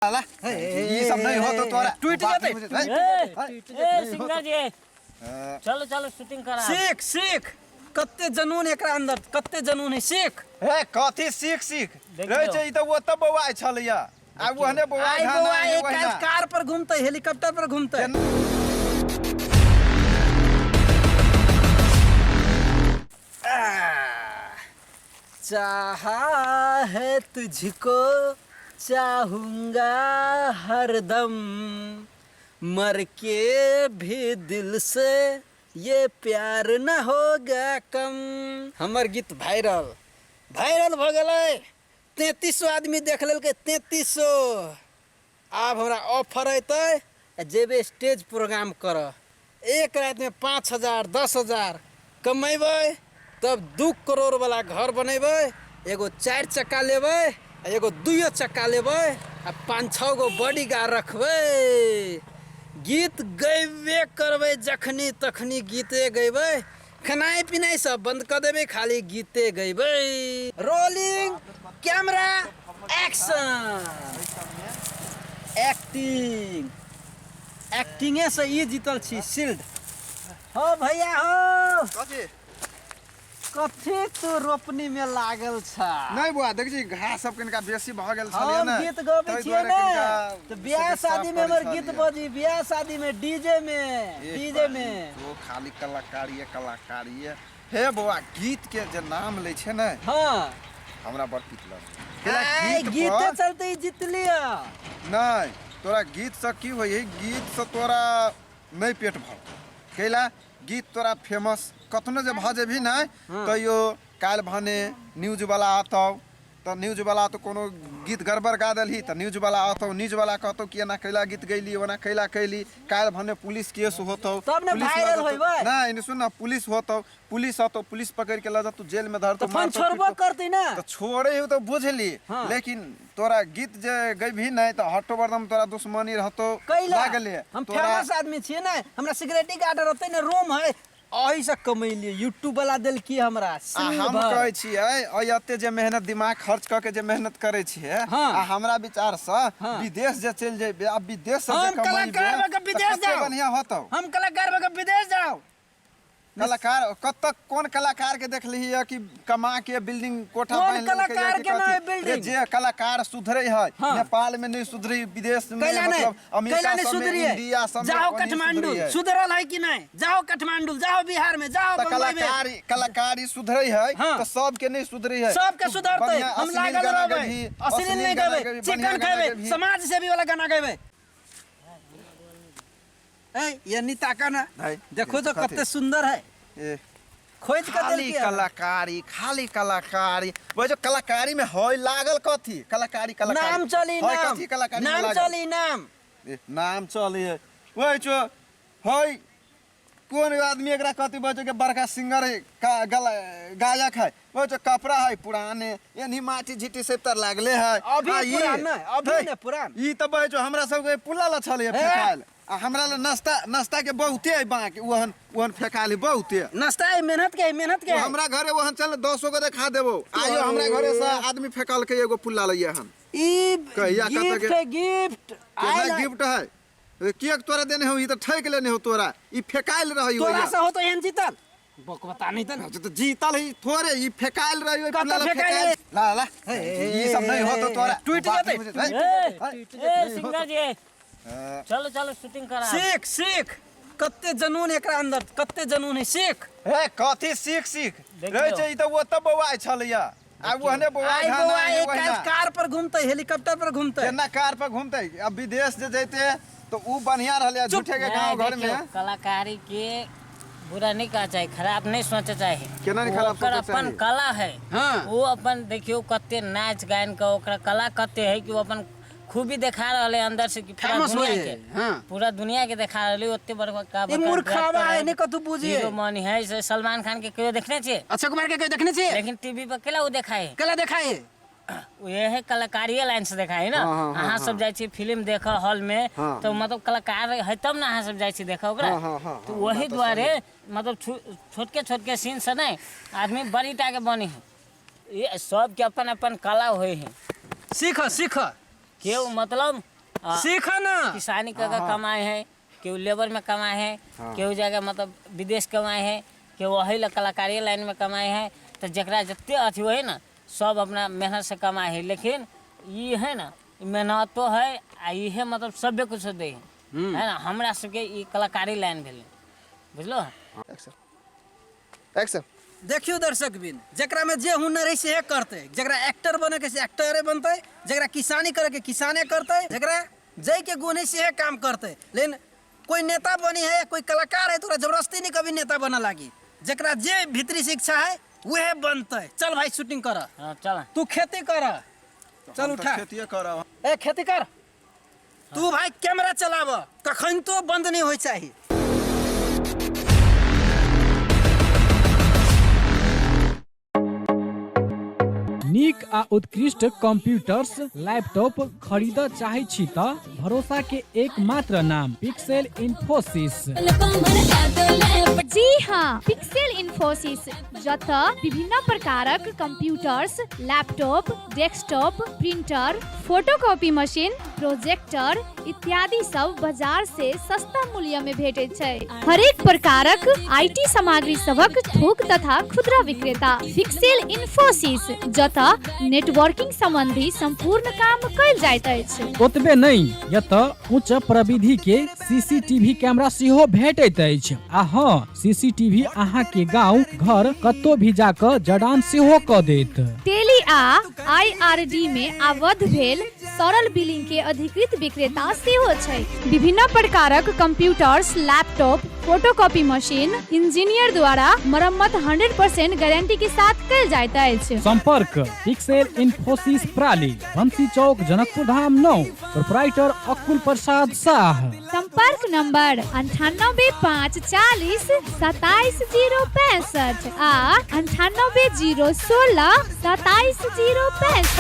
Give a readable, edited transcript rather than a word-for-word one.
ला ई सब नहीं होतो तोरा टूट बाप जेतै। रे, नहीं, ए, नहीं, ए सिंगर जी चलो चलो शूटिंग करा सीख सीख कते जनून एकरा अंदर कते जनून है सीख हे कथी सीख सीख देखियौ। रहै छै ई तऽ ओतऽ बौआइ छलैया आब ओहने बौआइ आई धान बौआ आइ एक ओहिना। कार पर घूमते हेलीकॉप्टर पर घूमते चाहा है तुझको चाहूंगा हरदम मर के भी दिल से ये प्यार न होगा कम। हमर गीत वायरल वायरल भऽ गेलै, 3300 आदमी देख लेलकै, 3300। आब हमरा ऑफर अयतै आ जेबै स्टेज प्रोग्राम करऽ, एक रातिमे 5000 10,000 कमेबै, तब 2 करोड़वला घर बनेबै, एगो 4 चक्का लेबै आ एगो 2 चक्का लेबै आ 5-6 गो बॉडी गार्ड रखबै। गीत गयबे करबै, जखनी तखनी गीते गयबै, खेनाइ पिनाइ सब बंद कऽ देबै, खाली गीते गयबै। रोलिंग कैमरा एक्शन एक्टिंग एक्टिंगे से ई जीतल छी शील्ड। हो भैया हो। कथी? कथी तू रोपनी में लागल छ? नहीं बुआ, देख छी घास सब कनिका बेसी भऽ गेल छलैया हम ने, गीत गबै ताहि छियै दुआरे ने कनिका तऽ बियाह सबके साफ शादी में करै हमर गीत छलियै। बजी, बियाह शादी में डीजे में, एक डीजे में। ओ खाली कलाकारिये कलाकारिये। हे बौआ, गीत के जे नाम लै छै ने, हमरा बड़ पित लगै। आइ गीत गीते पर चलते ई जीतलियै। नहीं, तोरा गीत से की होइ है, गीत से तोरा नहीं पेट भरतौ। कैला गीत तोरा फेमस कतनो जे भऽ जेबही ने, तैयो काल्हि भने न्यूज वाला आतौ तऽ न्यूज वाला तऽ कोनो गीत गड़बड़ गा देलही तऽ न्यूज वाला आतौ, न्यूज वाला कहतौ कि एना कैला गीत गैली, ओना कैला कैली। काल्हि भने पुलिस केस होतौ, तब ने पुलिस लऽ वायरल जेतौ। होइबै। नहि, एने सुन ने, पुलिस होतौ, पुलिस आतौ, पुलिस पकड़ि के लऽ जेतौ, जेल में धरतौ, तऽ फोन मारतौ, छोड़बो पीटतौ। करतै ने। तऽ छोड़े हो तऽ बुझली, लेकिन तोरा गीत जे गैबही नहि तऽ हटो बरदम तोरा दुश्मनी रहतौ। कैला? लागले हम तोरा फेमस आदमी छियै ने, हमरा सिक्योरिटी गार्ड रहतै ने, रूम है, एहि से कमैलियै, यूट्यूब वाला देलकी हमरा आ सिल हम भर। कहै छियै एहि एते जे मेहनत दिमाग खर्च कऽ के जे मेहनत करै छियै, आ हमरा विचार से विदेश जे चलि जेबै आ विदेश से जे हम कमैबै कलाकार भऽ कऽ तऽ विदेश कते जाउ। बढ़िआँ होतौ। हम कलाकार भऽ कऽ विदेश जाउ। कलाकार कतऽ, कोन कलाकार के देखलिही है कि कमा के बिल्डिंग कोठा कोन बान्हि लेलकै कलाकार या कि के ना कथी? है बिल्डिंग? रे, जे कलाकार सुधरे है नेपाल में नहीं सुधरे, विदेश में कैला नहीं, मतलब अमेरिका कैला नहीं सब में, सुधरी है? इंडिया सब में जाओ कोनी काठमांडू सुधरी है। सुधरल है कि नहीं? जाओ काठमांडू, जाओ बिहार में, जाओ तऽ बम्बई में। कलाकारी कलाकारी सुधरे है तऽ सबके नहीं सुधरे है। सबके तू सुधरतै, बढ़िया हम अश्लील लागल गाना रहबै। गबही, अश्लील नहीं गाना गबै, गबही, चिकन बढ़िया गाना खेबै, गबही। समाज सेवी वाला गाना गैबै। ए ये नीता का ना नहीं, देखो तो कथी? कते सुंदर है। ए, खोज के खाली देलकी है। कलाकारी, खाली कलाकारी। वो जो कलाकारी में होय लागल कथी? कलाकारी कलाकारी नाम चली, होय नाम कथी कलाकारी में नाम लागल? चली नाम। ए, नाम चली है वही जो होय कोन आदमी एकरा कथी बचे के बड़का सिंगर है, गायक है। वो जो कपड़ा है पुराने, यानी माटी झिटी से तर लागले है। अभी आ, ई- पुरान नहीं, अभी हे, नहीं पुरान। ई तऽ बहे जो हमरा सबके पुला ला छलै हे। फेकायल, आ हमरा ला नाश्ता नाश्ता के बहुते है बाकी, ओहन ओहन फेकायल है बहुते। नाश्ता है, मेहनत के है, मेहनत के ओ है। हमरा घरे ओहन चल 10 गो देखा देबो। आइयो हमरा घरे से आदमी फेकल के एगो पुल्ला लइए हन। ई कहिया कतऽ गिफ्ट के- है, गिफ्ट केना आयल है। गिफ्ट है? ए, किएक तोरा देने हो? ई तऽ ठकि लेने हो तोरा, ई फेकायल रहै तोरा ओहिया। से हो तो एहन जीतल बकबता नहीं त अच्छा, तऽ जीतल है थोड़े, ई फेकायल रहै ओहि कतऽ पुल्ला लए फेकायल? फेकायल। ला ला, ई सब नहीं होतो तोरा, टूटि बाप जेतै, रे, ए, ए सिंगर जी चलो चलो शूटिंग करा। सीख सीख कते जनून एकरा अंदर, कते जनून है, सीख। हे कथी सीख सीख? देखियौ। रहै छै ई तऽ ओतऽ बौआइ छलैया, आब ओहने बौआइ आई धान बौआ आइ एक ओहिना। काल्हि कार पर घूमते, हेलीकॉप्टर पर घूमते। केना कार पर घूमते? अब विदेश जे जैते तऽ उ बढ़िया रहलै, झूठे के नहीं, गांव घर में। देखियौ, कलाकारी के बुरा नहीं कहना चाहिए, खराब नहीं सोचे चाही। केना नहीं खराब ओकर सोचे अपन चाही? कला है। वो अपन देखियो कते नाच गान के ओकरा कला कते है कि वो अपन खूबी देखा रहल है अंदर से कि पूरा फेमस दुनिया होय के है, पूरा दुनिया के देखा रहल है। ओते बड़का का ई बड़का मूर्खावा director है, नहीं कतौ बुझिए। हीरो मन है, से सलमान खान के कहियो देखने छियै? अक्षय कुमार के कहियो देखने छियै? लेकिन टीवी पर केला वो देखाए? केला देखाए? ये है कलाकारिये लाइन से देखाए ना। अहाँ सब जाइ छी फिल्म देखऽ हॉल में, तो मतलब कलाकार है तब ना अहाँ सब जाइ छी देखऽ ओकरा। तो वही दुआरे मतलब छोटके छोटके सीन से नहीं आदमी बड़ी टा के बनी है। ये सबके अपन अपन कला होय है। सीख सीख केओ मतलब सीख ना। किसानी कऽ के कमाए है, केहू लेबर में कमाए है, केहू जाके मतलब विदेश कमाए है, केहू वही ला कलाकारी लाइन में कमाए है। तऽ जकरा जते अथी होइ ना, सब अपना मेहनत से कमाए है। लेकिन ई है ना, ई मेहनतो है आ इहे मतलब सबे कुछ दै है, है ना। हमरा सबके ई कलाकारी लाइन भेलै, बुझलो। Action, action. देखियो दर्शक बिन, जकरा में जे हुनर है सेहे करते। जकरा एक्टर बने के से एक्टरे बनते, जकरा किसानी करे के किसाने करते, जकरा जय के गुण है सेहे काम करते। लेकिन कोई नेता बनी है, कोई कलाकार है तो ओकरा जबरदस्ती नहीं कभी नेता बना लागी। जकरा जे भीतरी से इच्छा है वह बनते। चल भाई, शूटिंग कर। हाँ, चल। तू खेती कर, चल। हम तऽ उठा। खेतिए करब। ए, खेती कर तू भाई, कैमरा चलाब, कखन तो बंद नहीं हो चाही। नीक आ उत्कृष्ट कंप्यूटर्स, लैपटॉप खरीद चाहै छी त भरोसा के एकमात्र नाम पिक्सेल इन्फोसिस। जी हाँ, पिक्सेल इन्फोसिस, जतऽ विभिन्न प्रकारक computers, laptop, desktop, printer, photocopy machine, projector इत्यादि सब बाजार से सस्ता मूल्य में भेटैत छै। हरेक प्रकारक IT सामग्री सभक थोक तथा खुदरा विक्रेता पिक्सेल इन्फोसिस, जतऽ नेटवर्किंग संबंधी संपूर्ण काम कयल जाइत अछि। ओतबे नहि, एतऽ उच्च प्रविधि के सीसीटीवी कैमरा सेहो भेटैत अछि। आ हँ, सीसीटीवी अहाँ के गांव घर कतौ भी जाकऽ जडान सेहो कऽ देत। टेली आ आईआरडी में आबद्ध भेल सरल बिलिंग के अधिकृत विक्रेता सेहो छै। विभिन्न प्रकारक computers, laptop, photocopy machine engineer द्वारा मरम्मत 100% गारंटी के साथ कयल जाइत अछि। संपर्क: पिक्सेल इन्फोसिस, प्राली, बंसी चौक, जनकपुर धाम 9, प्रोपराइटर अकुल प्रसाद शाह। संपर्क नंबर 9854027065 आ 9801627065।